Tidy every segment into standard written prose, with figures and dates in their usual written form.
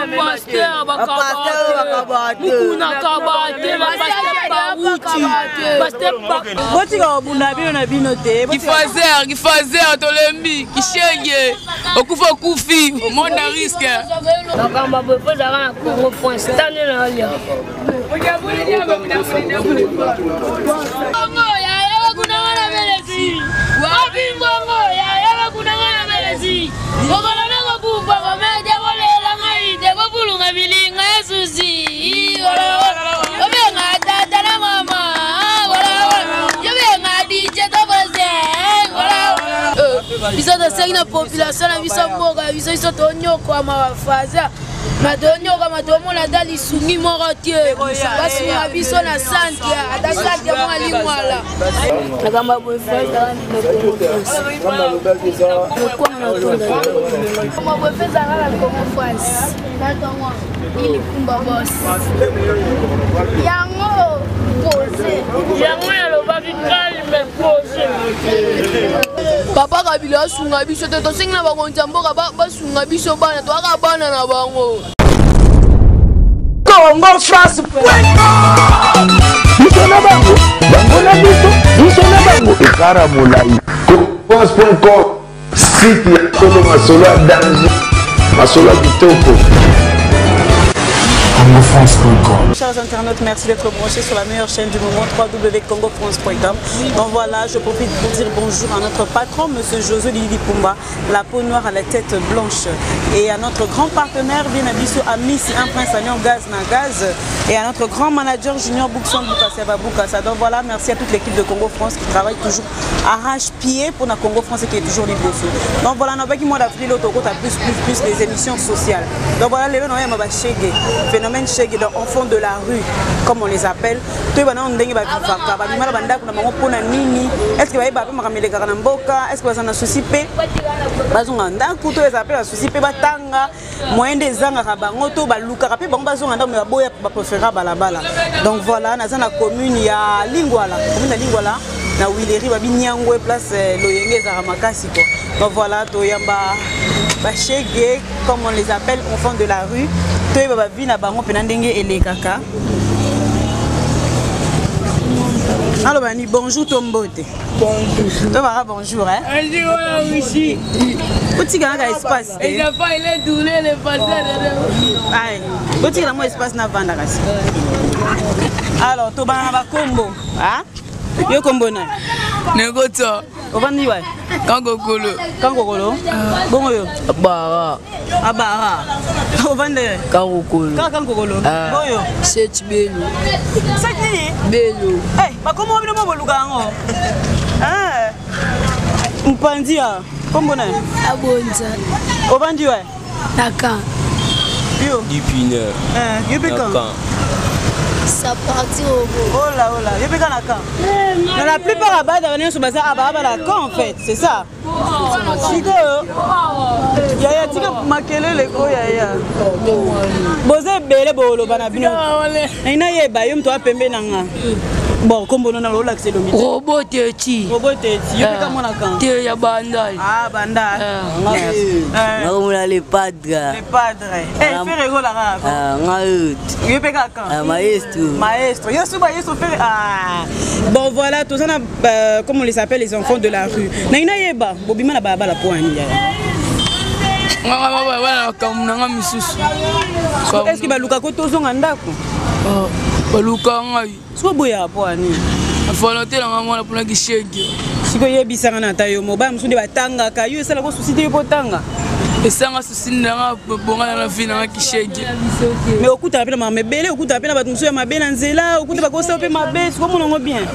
Bapasteur bakaba te, Mukuna kaba te, bapasteur Baruti, pasteur Botika kobunda bino na bino te. Kifazer, kifazer tolembi, kishege, okufa okufi, monde à risque. Makambo boye mpo ezalaka na Congo France tande na olia. Bongo yaya bakuna wana melesi. Wapi mbongo yaya bakuna wana melesi. Mokolo nakokufa komete bolela ngai te bobulunga bilinga ya susi. Obenga tata na mama. Yobenga DJ Tokoze. Biso tosengi na population na biso mboka biso biso tonyokwama bafaza ma tonyokama tomona ata lisungi moko te basunga biso na santia ata santia mwa lingwala makambo ya boye ezalaka na Congo France natongo ilikumba bos yango pose yango yalobaki calme pose. Papa Kabila asunga biso te, tosengi na bakonzi ya mboka basunga biso bana, toyaka bana na bango. Congo France biso na bango, bango na biso, biso na bango, ekara molai. France.com, site ya solo, masolo ya danger, masolo ya kitoko. CongoFrance.com. Chers internautes, merci d'être branchés sur la meilleure chaîne du moment, www.congofrance.com. Donc voilà, je profite pour dire bonjour à notre patron, Monsieur Josué Lili Pumba, la peau noire à la tête blanche. Et à notre grand partenaire, bien Abisso Amissi, un prince à gaz na gaz. Et à notre grand manager Junior Boukson Boukassa Boukassa. Donc voilà, merci à toute l'équipe de Congo France qui travaille toujours arrache-pied pour la Congo France qui est toujours libre. Donc voilà, nous mois d'avril, plus, plus, plus les émissions sociales. Donc voilà, les gens ont phénomène shege, donc enfants de la rue, comme on les appelle. Toyeba nano ndenge bavivaka, babima na bandako na bango mpona nini? Est ce que bayeba mpe makambo elekaka na mboka? Est ce que baza na souci mpe bazonga ndako, to ezala mpe basusi mpe batanga moyen nde ezangaka bango, to balukaka mpe bango bazonga ndako me baboya, bapréféra balabala? Donc voilà, naza na commune ya Lingwala, commune ya Lingwala na Wileri, babi Nyangwe, place loyenge ezalaka makasi quoi. Donc voilà, toyamba bashege, comme on les appelle, enfants de la rue, toyeba bavi na bango mpena ndenge elekaka. Aloba ni bonjour to mbote, tobaka bonjour, hein? Otikala kaka espace te, otikala mwa espace navanda kasi. Alors tobana na bakombo. Yo, kombo na? Nekoto. Ovandi wapi? Kankokolo. Kankokolo. Bongo yo? Abara. Abara, ovandi? Kankokolo. Kaka Kankokolo. Boyo? Set Belo. Set nini? Belo. Bakombo bino mo boluka yango mpanzi ya kombo na? Abonza. Ovandi wa? Na camp. Yo? Dipineur. Yo mpe camp? Ça parti au bout. Oh là, oh là, yo mpe ka na camp? Dans la plupart ya bana nyonso baza baa na camp en fait, c'est ça. Sikoyo yaya, tika makelele ko yaya, boza ebele, boloba na bino. Nai nayeba yo moto apembe na nga. Bon, kombo nona olakisa elongi te. Robot Teti. Robot Teti. Yo mpe ka mwana camp? Te, ya Bandai. Ah, Bandai. Nakomona le padre. Le padre. Eh, Ferre ekolaka. Ngai. Yo mpe kaka? Maestro. Maestro, yo suba yeso Ferre. Ah bon, voilà, toza na comme on les appelle, les enfants de la rue. Nangi nayeba, bobima na balabala po ani, yaya? Bana makambo nanga misusu. Est ce que balukaka tozonga ndako? Baluka ngai. Soki oboyaka, po ani? Afana te nanga mwana mpona kishege. Sikoyo oyebisanga na ata yo mobali mosusu nde batangaka yo, esalaka osusi te yo mpo otanga? Esanga susi nanga bonga na vie nanga kishege. Mais okutaka mpe na makambo ebele, okutaka mpe na bato mosusu ya mabe na nzela, okuta bakosala mpe mabe. Sikoyo omona yango bien?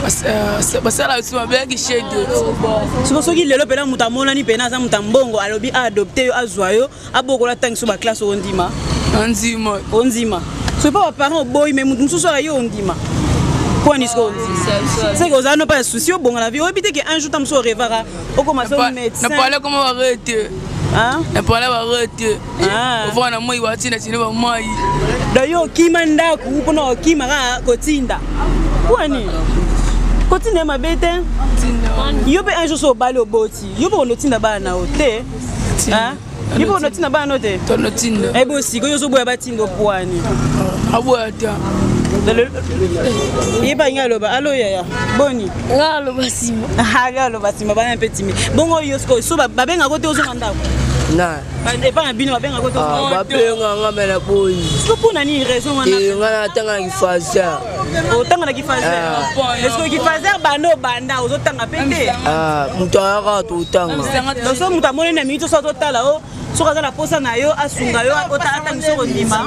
Basala biso mabe ya kishege. Siko soki lelo mpena moto amonani mpena aza moto ya mbongo, alobi aadopte yo, azwa yo, abokola, ntangi so baclasse, ondima? Ondima. Ondima. Soki mpo baparent oboyi, mais moto mosusu aka yo, ondima mpo ani? Sikoyo ondima, seke ozala no mpa ya souci obonga na vie. Oyebi te ke un jour ta mosusu orevaka okoma so médecin? Na pale koma bare te, na pale bare te, ovanda na moi, batinda tinde bamai. Donc yo okima ndako mpona okima kaka kotinda pwani? Kotinda ye mabe te. Yo mpe un jour so obali, oboti, yo mpe kondo otinda bana na yo te? Yo mpo otinda bana no te? Tonotinda. Eh bo sikoyo ozoboya batinda opwani. Aboya te. Yeba ngai aloba alo yaya boni? Nga aloba nsima. Nga aloba nsima bana mpe timi. Bongo yo sikoyo so babengaka te ozonga ndako? Na. Epa na bino babengaka te? Ah, babenga nga me na boyi. Siko mpo na nini raison wana? Te nga natanga na kifaser. Otanga na kifaser? Ah. Est-ce que kifaser banda obanda ozotanga mpe te? Ah, moto ayaka totanga. So moto amoni na miniti so azotala o soki aza na posa na yo asunga yo atangisa okondima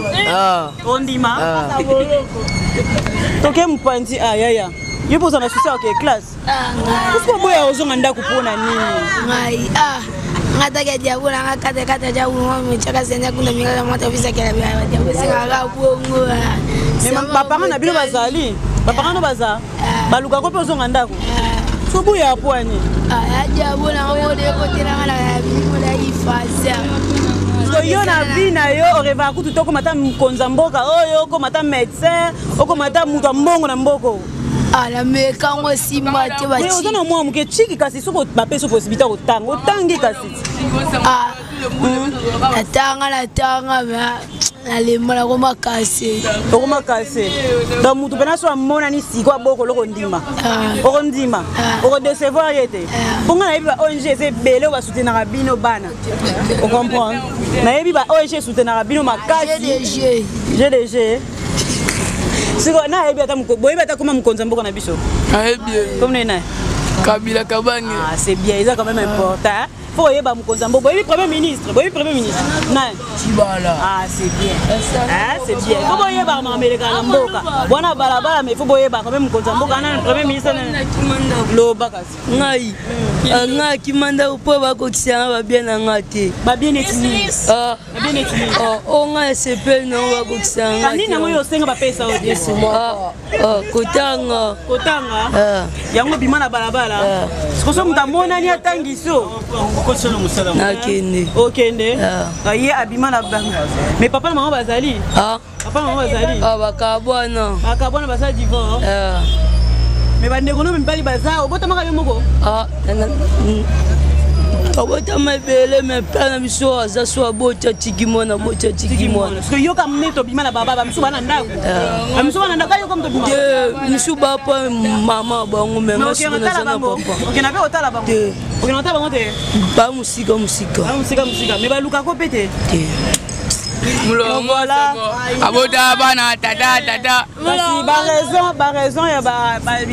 ondima toke mopanzi ayaya yo mpo oza na susi ya oke classe Puisque oboya ozonga ndako mpo na nini? Ngai ah nga taka diabo na nga kata kata diabo mwa mchaka senya kuna mingala mwa tafisa kela bia diabo singa ka bongo. Mais ba parents na bino bazali, ba parents no baza. Baluka ko pe ozonga ndako. So boya pwani. Ah diabo na ngo de kote na nga na bino na ifasa. So yo na vie na yo orevaka kutu to okoma ata mokonzi ya mboka oyo okoma ata médecin okoma ata moto ya mbongo na mboka Ah, nameka yango esimba te. Oza na mwa moke chiki kasi soki bapesi possibilité ya kotanga otangi kasi. Ah, natanga natanga me nalemba nakoma kase. Okoma kase donc motu mpena so amonani siko aboko oloko ondima okondima okodecevoir ye te mpo ngai nayebi ba ong eza ebele oyo basoutenaka bino bana ocomprendre nayebi ba ong esoutenaka bino makasi gdg siko nayebi ata boyebi ata koma mokonzi ya mboka na biso. Ayebi. Comme nini naye? Kabila Kabange. Ah, c'est bien, eza quand même important faut oyeba mokonzi ya mboka. Boyebi premier ministre? Boyebi premier ministre nani? Tshibala. Ah, c'est bien. Ah, c'est bien, faut boyeba makambo elekaka na mboka wana balabala mais faut boyeba quand même mokonzi ya mboka nani, premier ministre nani. Loba kasi. Ngai ngai akima ndako mpo bakokisa nga babien na nga te. Babien neti nini? Babien neti nini? O ngai esepeli nango bakokisa nga. Nini yango oyo osenga bapesa yo te? Kotanga. Kotanga yango bima na balabala sikoso moto amonani atangi so. Nakende. Okende ye abima na mais papa na mama bazali? Papa na mama bazali? Bakabwana. Bakabwana, basala divorce. Mais bandeko no mibali baza? Obotamaka yo moko? Abotama ebele me père na biso aza so aboti atiki mwana, aboti atiki mwana. Parce que yoka nde tobima na baba bamisu bana ndako, bamisu bana ndako ayoka moto bima. Te misu bapa mama bango me nga siko naza na papa. Okenda mpe kotala bango? Te. Okenda kotala bango te? Ba mosika mosika. Ba mosika mosika mais balukako mpe te? Te. Mulongo abota bana tata tata. Kasi baraison baraison ya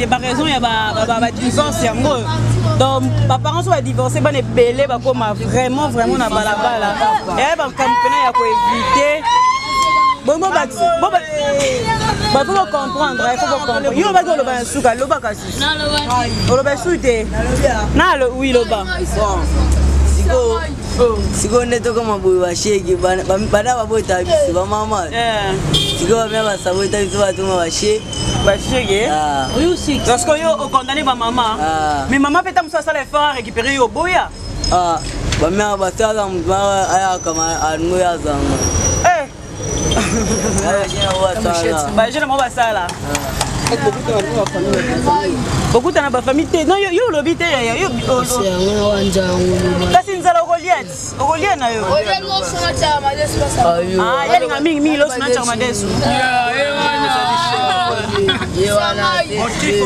baraison ya badivorce yango donc baparents so badivorce bana ebele bakoma vraiment vraiment na balabala eya makambo mpena ya koevite bongo bafo bocomprendre faut bocomprendre. Yo olobaki oloba na suka, loba kasi oloba su te na wi loba. Sikoyo nde tokoma boye bashege bana babota biso bamama sikoyo bamia basabota biso batoma bashe. Bashege parce que yo okondane bamama mais mama mpe ta mosu asala effort a récupérer yo oboya. Bamia basala motu ayaka alingo yazanga. Bajeune moko basala bokutana bafamille te. Non, yo olobi te yaya kasi nzala okolia ti okolia na yo yalinga mingimingi loso na ntiaka madesu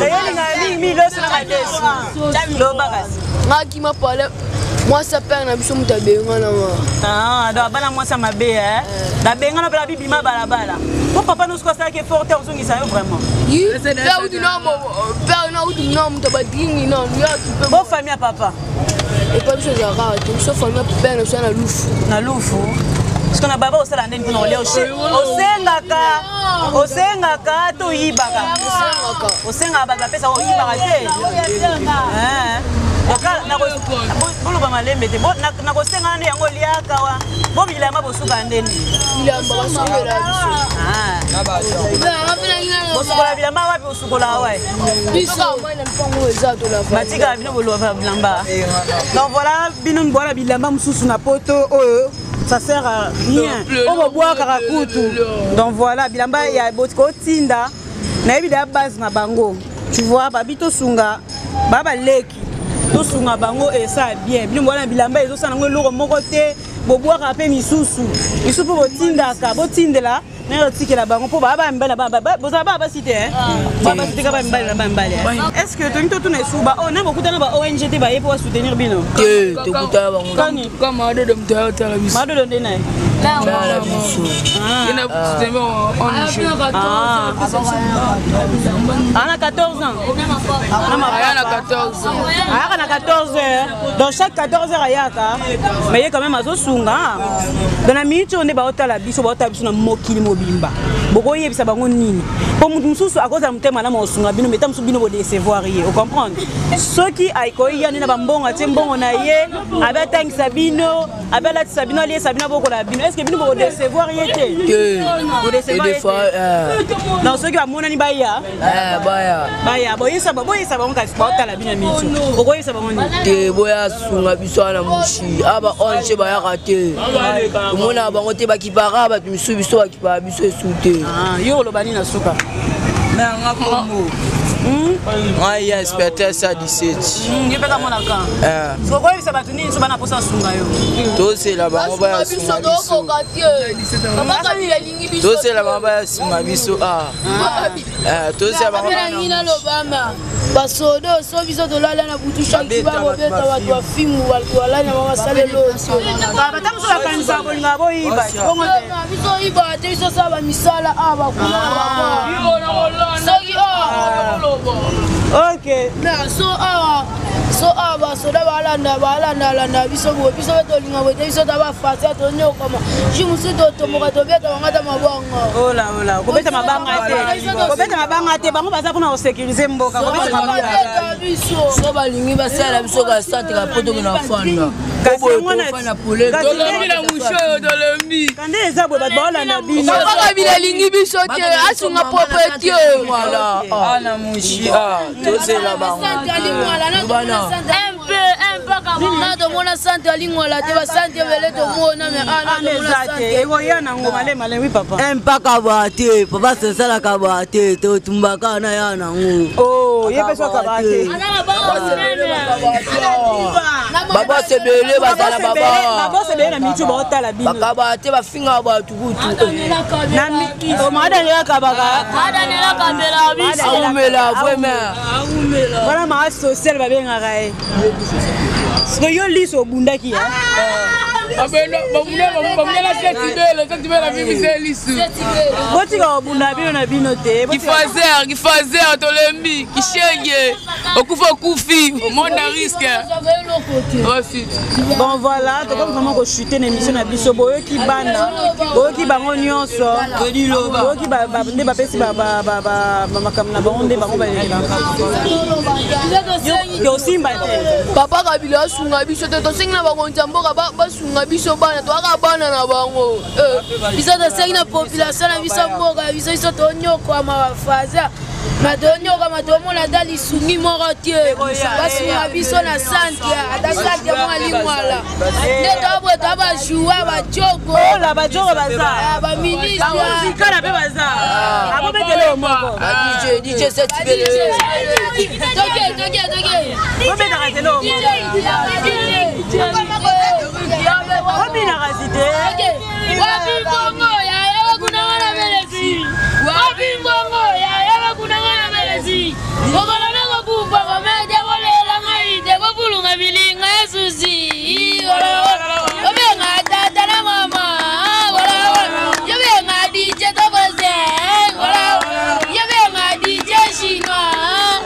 eyelinga mingimingi loso na madesu. Loba kasi. Ngakima pale mwasi apere na biso moto abengana nga. Donc bana mwasi ya mabe babengana mpe babibima balabala po papa nosuku asalaki effort te ozongisa yo vraiment. Père na utu na moto badringi nano. Bo famille ya papa? Epa biso ezalaka te, biso famille ya père na biso na lufu. Na lufu siko na baba osala ndeni mpona kolia? Osengaka osengaka to oyibaka? Osengaka bato bapesaka, oyibaka te. Boloba malembe te nakosenga nde yango oliaka wa bo bilamba bosuka ndeni? Bilamba basombela biso. Bosukola bilamba wapi? Bosukola wa? Biso eza tolava. Batikaka bino boloba bilamba. Donc voilà, bino bwana bilamba mosusu na poto oyo ça sert à rien oyo bobwakaka kutu. Donc voilà bilamba ya kotinda nayebi deya base na bango, tu vois, babi tosunga ba baleki tosunga bango esala bien. Bino bwana bilamba ezosala yango eloko moko te. Bobwaka mpe misusu. Misusu mpo botindaka, botindela naye otikela bango mpo baa bamibali na bozala baa basi te baa basi te ka bamibali na bamibali. Est ce que tolingi totuna esu ba oyo na bokutana ba ong te baye mpo basoutenir bino? Te, tokutana bango. Kani madodo moto ayotala biso. Madodo nde naye tala biso. Ana 14 ans. Aya na 14 ans. Ayaka na 14 heures, donc chaque 14 heures ayaka, mais ye quand même azosunga. Dans la minute oyo nde baotala biso, baotala biso na mokili mobimba, bokoyebisa bango nini? Mpo motu mosusu akozala motema malamu akosunga bino, mais ta mosusu bino bodecevoir ye, ocomprendre? Soki akoya nde na bambongo, atie mbongo na ye, abe atangisa bino, abe alatisa bino, aliesa bino, abokola bino, est ce que bino bokodecevoir ye te? Te. Ye te. Donc soki bamonani baya. Baya. Baya, boyesa boyesa bango, kasi baotala bino miso, okoyebisa bango nini? Te, boya sunga biso wana mushi. Aba ong bayaka te, tomonaka bango te, bakipaka bato misusu, biso bakipaka biso esu te. Yo oloba nini na suka? Nanga kombo ngai ya inspecteur sa 17. Yo mpe kamonaka, okoyebisa bato nini so bana mposa asunga yo? Tozela bango baya sunga biso, tozela bango baya sunga biso, tozela bango. Nangi nalobama basodo so biso tolala na butu, shaki bakobeta bato bafingu, bato balali na bango basalelo. Bata mosusu bakanisa bolinga boyiba bongo te. Biso oyibaka te, biso osala bamisala awa bakuna soki Ok. So awa, so awa basoda balanda balandalanda biso boye, biso mpe tolinga boye te. Biso ta bafase tonyokama, ju mosusu totomboka, tobeta bango ata mabanga. Ola ola, kobeta mabanga te, kobeta mabanga te. Bango baza mpona kosécuriser mboka, kobeta mabanga. Babeta biso. So balingi basala biso ka centre ya poto na fanda. Kasi yango na- Tolembi na musho oyo, tolembi. Kande eza boye, bato baolanda bino. Papa Kabila alingi biso te, asunga propre te. Ana mushi, tozela bango. Na tomona centre alingwala te, bacentre ebele tomona, me Ana eza te, ekoya nango malema. Oui papa. Mpaka bwa te, papa sesalaka bwa te, totumbaka na ya nango. Oh, ye mpe so akabaka te. Babos ebele bazala baba. Babos ebele na mitu baotala bino. Bakaba te, bafingaka bato kutu. Maadaniel akabaka. Aumela vraiment. Wana maa social babengaka ye. Siko yo liso obundaki ya. Bamundela setibele, setibele abimisa lisu. Botika kobunda bino na bino te. Kifazer, kifazer, tolembi kishege, okufa okufi, monde à risque. Bon voilà, tokomi vraiment kochute na émission na biso. Boyoki bana, boyoki bango nyonso, boyoki nde bapesi makambo na bango, nde bango balekelaka tosimba te. Papa Kabila asunga biso te, tosengi na bakonzi ya mboka basunga biso bana, toyaka bana na bango. Biso tosengi na population na biso, mboka ya biso, biso tonyokwama bafaza ma tonyokama, tomona ata lisungi moko te. Basunga biso na centre, ata centre moko alingwala nde toboye, toa bajoua bajoko. Ola bajoko baza. Baministre. Bamuzikana mpe baza, akobetele yo moko. DJ, DJ setibele. Toke toke toke. Bobetaka tele yo moko, obinaka si te. Wapi mbongo yaya bakunanga na melesi? Wapi mbongo yaya bakunanga na melesi? Mokolo nakokufa komete kolela ngai te, kofulunga bilinga ya susi, obenga tata na mama, yobenga DJ Tokose, yobenga DJ Chinois,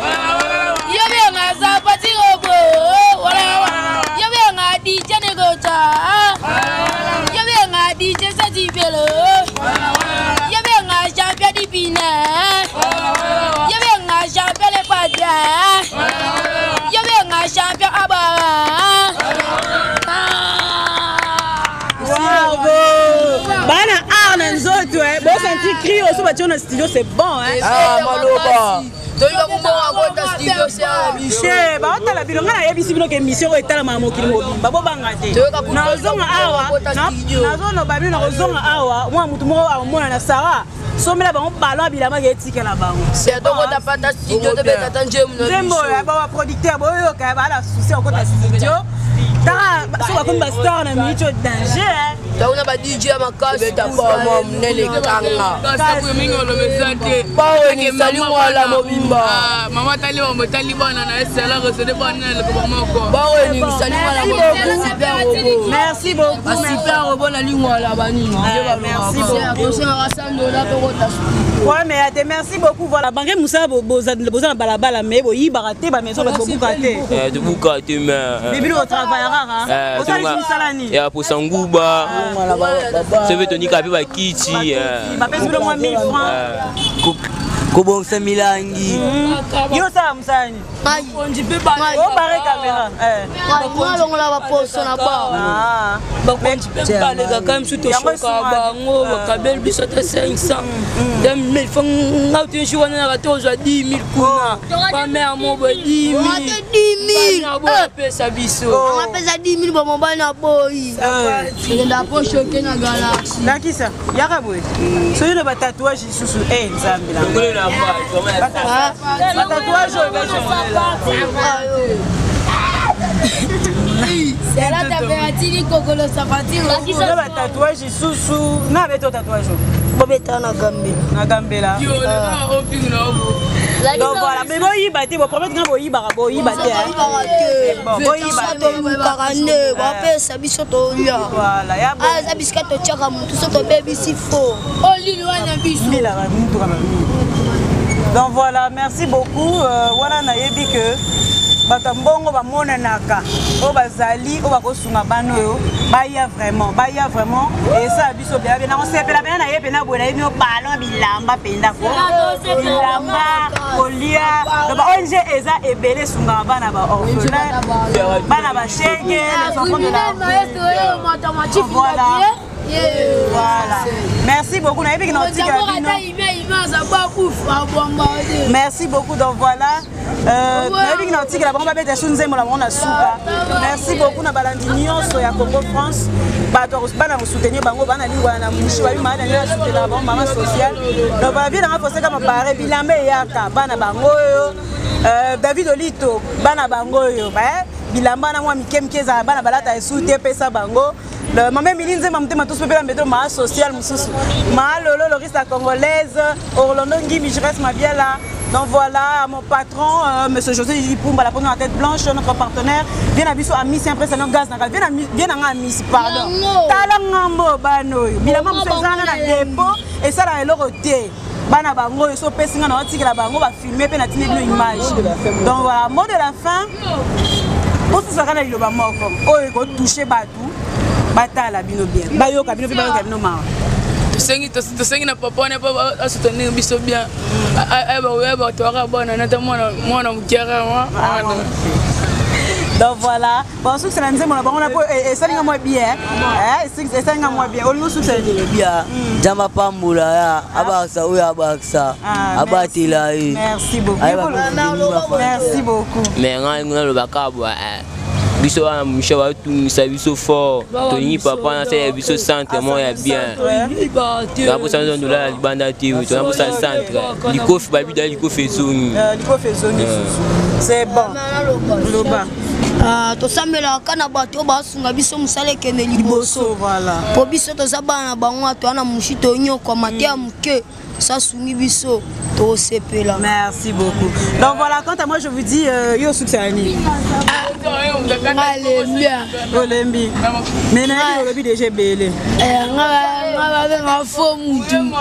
yobenga Zapati Robo, yobenga DJ Negota, yobenga DJ Setibelo, yobenga champion dipine, yobenga champion le padre, yobenga champion abara. Bravo bana, art na nzoto, bosanti cri oso batie na studio, c'est bon hein? Ah, maloba toyeba kombonga kota studio se ya biso. Che baotala bino, ngai nayebisi bino ke émission oyo etalamaka mokili mobimba, bobanga te. Nazonga awa, nazoloba bino, nakozonga awa, mwa mutu moko amona na Sara sombela bango ballon ya bilamba ke etikela bango. Tokota pata studio, tobeta ta njemu na nzembo biso. Baproducteur boyoka, bala susi okota studio. Tara so bakomi ba star na minute oyo danger. Tauna ba DJ ya makasi beta mwa monene kanga. Mingi oloba eza te. Bawe sali mwala mobimba. Mama tali bambo tali bana na esala resode bana na liloba moko. Bawe sali mwala mobimba. Merci beaucoup. Ba super robot na lingwala banini. Merci beaucoup. Ouais, mais ate merci beaucoup. Voilà, banque Moussa boza na balabala mais boyibaka te ba maison bato bobuka te. Tobuka te mais. Mais bino travaillera hein. Osali misala nini? Ya posa nguba. Soki tonika mpe bakiti. Bapesi bino mwa 1000 francs. Kobongisa milangi. Yo osala mosala nini? Obare caméra. Alongola baposo na ba. Bakonzi mpe balekaka misu toshoka bango bakabeli biso ata 500 2000 fo nga toshi wana naka tozwa 10 000 kuna bamare mo boye 10 000 apesa biso apesa 10 000 bomobali na boyi ekenda po shoke na galaxie. Nakisa yaka boye soki na batatouage lisusu e nzambe na batatouage oyo. C'est la température kokolo sapatiro. Na batatouage lisusu na beti o tatouage bobeta na gambela. Na gambela. Donc voilà, mais boyiba te, bopromettre nga boyibaka, boyiba te. Boyiba te. Tolukaka nde bapesa biso tolia. Voilà, ya bo. Eza bisika totiaka motu so tobebisi fo. Olili wana biso. Mbila mutu kama. Donc voilà, merci beaucoup. Wana nayebi que bato ya mbongo bamonanaka oyo bazali oyo bakosunga bana oyo baya vraiment, baya vraiment esala biso bia bia nakosepela mpena na ye mpena boye nayebi yo balon bilamba mpenza ko bilamba kolia ba ONG eza ebele esungaka bana ba orphelin, bana bashege, les enfants de la. Voilà. Voilà. Merci beaucoup. Nayebi que naotikela bino. Merci beaucoup. Donc voilà. Nayebi que naotikela bango babeta su nzembo na bango na suka. Merci beaucoup na balandi nyonso ya Congo France. Bato bana kosoutenir bango bana lingwa na mushi babi maa na ngai asoutenaka bango mama sociale. Donc bavie nanga foseka mapare bilamba eyaka bana bango oyo. David Olito bana bango oyo bilamba na mwa mike mike ezala bana balata esu te pesa bango. Mama Emili Nzemba motema tosi mpe mbeto maa social mosusu maa lolo lorista congolaise Orlando Ngimi Jires Mabiala. Donc voilà, mon patron, monsieur José Lili Pumba, la première tête blanche, notre partenaire, vient à biso amisi impressionant gaz na vient vient na amisi pardon. Tala ngambo bano yo. Bilamba mosusu ezala na dépôt et ça la eloko te. Bana bango yo so pesi nga na otikela bango ba filmer pe na tindi bino image. Donc voilà, mot de la fin. Bosusaka na liloba moko oyo ekotouche bato batala bino bien, bayoka bino mpe bayoka bino mawa. Tosengi na papa wana mpo asoutenir biso bien, ayeba toyaka bana nata mwana mokiaka wana. Donc voilà, bon succès na nzembo na bango na po esalinga mwa bien, esalinga mwa bien. Olingo succès bien. Nzambe apambola ya abakisa oyo abakisa abatela ye. Merci beaucoup. Merci beaucoup. Mais ngai nalobaka bwa biso wana misha batungisa biso fort, tolingi papa nasala biso centre moko ya bien. Tonaposa nzondo ya libanda te, tonaposa centre likofi babida likofi ezongi. Likofi ezongi susu. C'est bon. Loba. Tosambelaka na bato oyo basunga biso mosala ekende liboso. Po biso toza bana na bango toza na mushi tonyokwama te ya moke sasungi biso tosepela. Merci beaucoup. Donc voilà, quant à moi je vous dis yo succès ani. Ngalembi. Olembi. Mais nayebi olobi déjà ebele. Nga babenga fo mutu.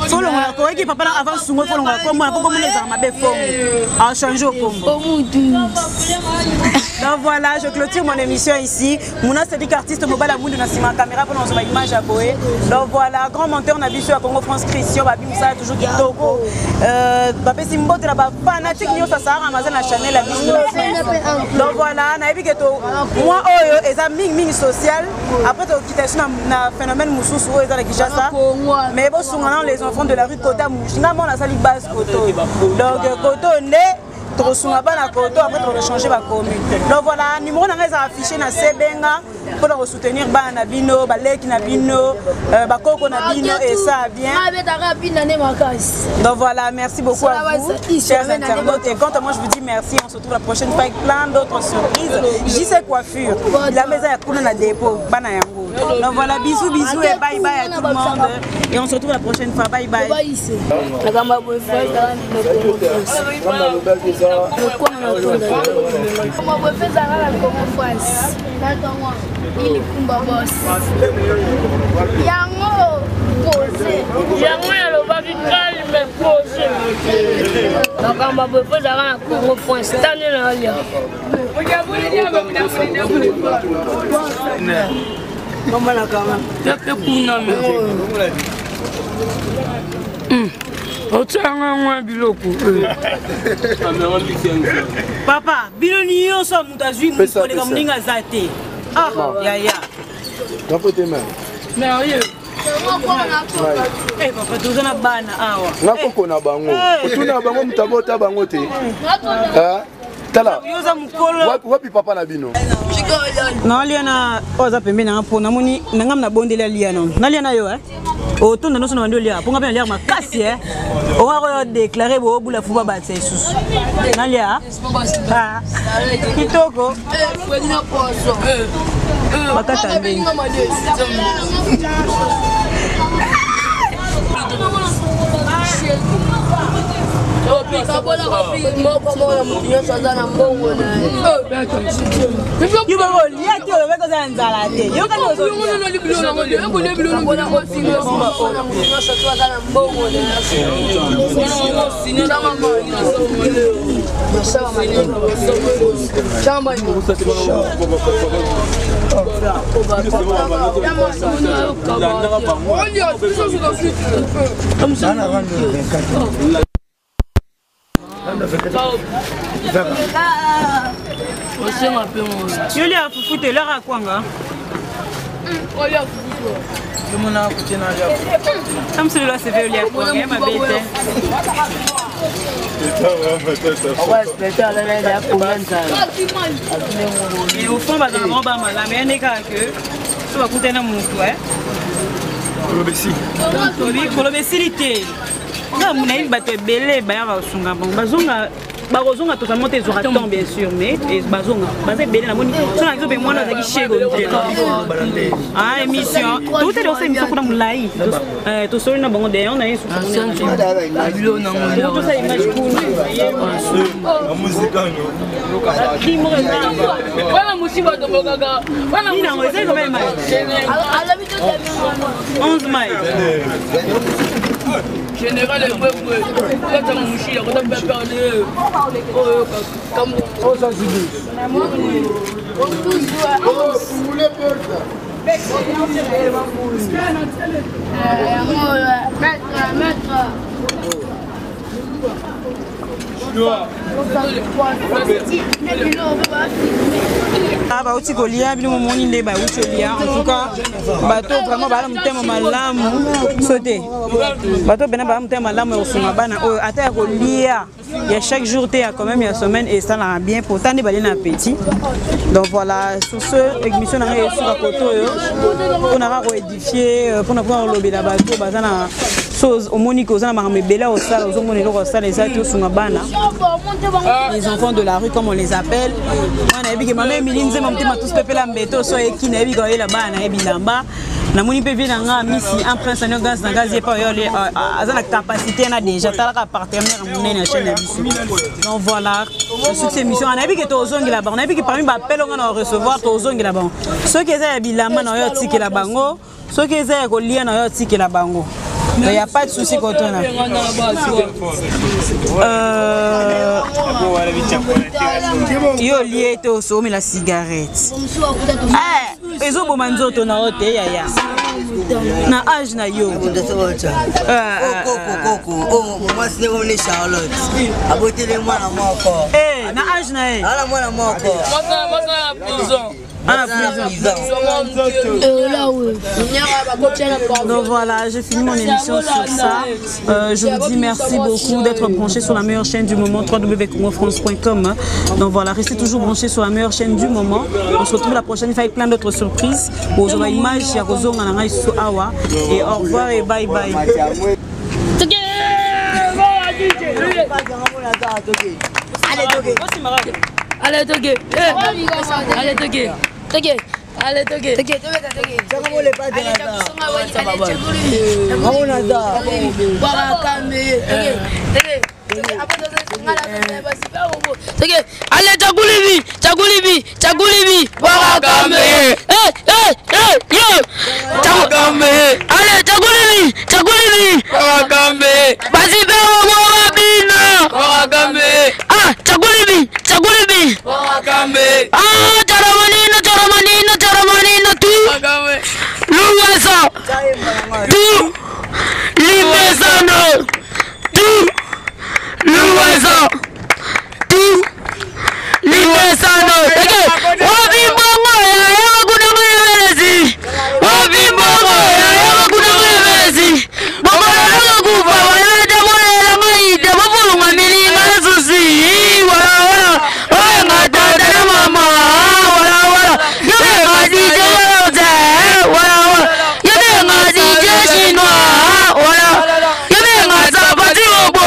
Folongola koyeki papa na avant sungo folongola kombo na kombo ezala mabe fo mutu. A changer au kombo. Fo mutu. Donc voilà, je clôture mon émission ici. Mouna Cédric, artiste mobile à Moundou, na sima caméra pour nous image à Boé. Donc voilà, grand monteur na biso à Congo France Christian, Babi Moussa toujours kitoko. Bapesi mbote na ba fanatique nyoso sa Ramazan na Chanel la biso. Donc voilà, na yebi que to moi oyo eza ming ming social. Après to kita na na phénomène mususu oyo eza na Kinshasa. Mais bo sungana les enfants de la rue Kota Mouch. Nga mona sali base koto. Donc koto né. Tokosunga bana koto, après tokochange bacommune. Donc voilà, numéro na ngai eza affiché na sebenga mpona kosoutenir bana na bino, baleki na bino, bakoko na bino, et ça bien. Donc voilà, merci beaucoup à vous, chers internautes. Et quant à moi, je vous dis merci. On se retrouve la prochaine fois avec plein d'autres surprises. JC Coiffure, la maison ya kuna na dépôt, bana yango. Donc voilà, bisous, bisous et bye bye à tout le monde. Et on se retrouve la prochaine fois. Bye bye. Yango pose. Yango nalobaki calme pose. Makambo ya boye mpo ezalaka na Congo France tande na alia. Pepe kuna me. Otyanga mwa biloko. Papa, bino nyonso moto azwi koleka moninga aza te. Ah, yaya. Eh, papa, toza na bana awa. Nga koko na bango. Otuna bango moto abota bango te. Tala. Yo oza mokolo. Wapi papa na bino? Naolia na oyo aza pembeni nanga mpo namoni na ngai nabondeli alia nano nalia na yo otonda nyonso na bandi olia mpo ngai mpe naliaka makasi owaka oyo déclare boobula fu babatisa lisusu nalia kitoko bakata ndenge. Moko moko moto nyonso aza na mbongo na ye. Yo boko olia te, olobaki oza na nzala te. Yokani nyonso to aza na mbongo na Osenga mpe yo lia fufu te, elaka kwanga. Olia fufu. Amsolelo aseve olia kwanga ya mabe te. Mais au fond bazala bango bamalamu ya nde kaka ke so bakutani na motu koloba esili te. Nga nayebi bato ebele bayaka kosunga bango, bazonga, bakozonga totalement te, ezwaka temps bien sûr, mais bazonga, baza ebele. Namoni so na biso mpe mwana azalaki shego ah émission toutali osala émission kuna molai, tosoli na bango d'ailleurs na ye tosala image kuna. Wana mosi batombokaka. Nini ezali combien mai? 11 mai. Général Ekwekwe, kata mushila kota peperde oyo kambo. Yango maître, maître. Bauti kolia bino, momoni nde bauti kolia. En tout cas bato vraiment baa na motema malamu so te, bato pena baa motema malamu ya kosunga bana oyo, ata ya kolia ya chaque jour te, ya quand même ya semaine esalaka bien, pourtant nde balie na appétit. Donc voilà, sur ce, émission na ngai esuka koto oyo mpona kaka koédifie, mpona kolobela bato baza na so omoni ke oza na makambo ebele ya kosala, ozomona eloko kosala eza te, osunga bana, les enfants de la rue comme on les appelle. Mwana nayebi ke mama Emili Nzemba motema tous pepela mbeto so ayeki, nayebi ke oyela bana nayebi bilamba. Namoni mpe vie na nga misi un prince anio gaz na gaz ye pa oyo aza na capacité na déjà talaka partenaire monene ya chaîne na biso. Donc voilà, succès émission. Nayebi ke tozongela bango, nayebi ke parmi bapele nga na recevoir, tozongela bango. Soki eza ya bilamba na oyo otikela bango, soki eza ya kolia na oyo otikela bango, donc y a pas de souci kotona. Yo olie te, osomela cigarette ezoboma nzoto na yo te yaya, na age na yo. Koko mwasi ndenge omoni Charlotte aboteli mwana moko. Na age na ye. Ala mwana moko. Mwasa na prison. Donc voilà, j'ai fini mon émission sur ça. Je vous dis merci beaucoup d'être branché sur la meilleure chaîne du moment, www.congofrance.com. Donc voilà, restez toujours branchés sur la meilleure chaîne du moment. On se retrouve la prochaine fois avec plein d'autres surprises. Bozwa image ya kozonga na ngai lisusu awa. Et au revoir et bye bye. Allez, toke. Allez, toke. Toke. Allez, toke. Toke, toke, toke. Toke. Allez, chakulibi, chakulibi, chakulibi. Wakakambe. Eh, eh, eh, yo. Chakukambe. Allez, chakulibi, chakulibi. Wakakambe. Basi pewo kwa bina. Wakakambe. Ah, chakulibi, chakulibi. Wakakambe. Ah, charamanino, charamanino, charamanino tu. Wakakambe. Luwesa. Tu. Limesano. Tu. Luwesa. Tu. Limesano. Eke. Wapi mbongo ya yawa kuna mwelezi. Wapi mbongo ya yawa kuna mwelezi. Bongo ya yawa kufa walete mwana maite mafulunga milinga susi. Wala wala. Oye ngatata na mama. Wala wala. Yobe ngadije wala wala wala. Yobe ngadije shinwa. Wala. Yobe ngasapati obo.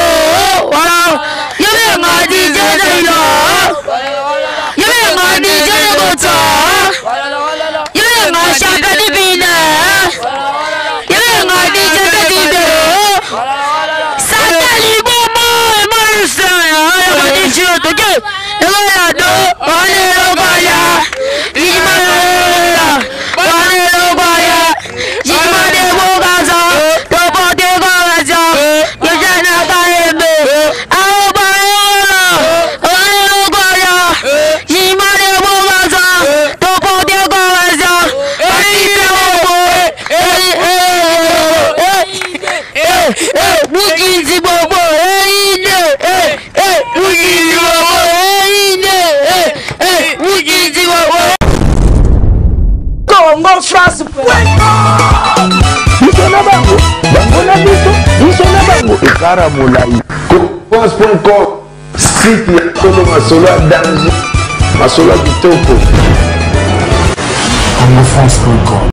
Wala. Yobe ngadije dailo. Yobe ngadije kota. Yobe ngashaka dibina. Yobe ngadije dibina. Satali bomo emarusa ya ngadije toke. Ewela do wale lobaya. Imala wale lobaya. Jimade bogaza topote bogaza. Yojana kaembe. Aobayola wale lobaya. Jimade bogaza topote bogaza. Ayite bobo. Eh eh eh eh mukinzi bobo eh eh eh mukinzi bobo eh eh mukinzi bobo. Congo France. Biso na bango, bango na biso, biso na bango ekara molai. Congofrance.com, site ya solo masolo ya danger, masolo ya kitoko. congofrance.com.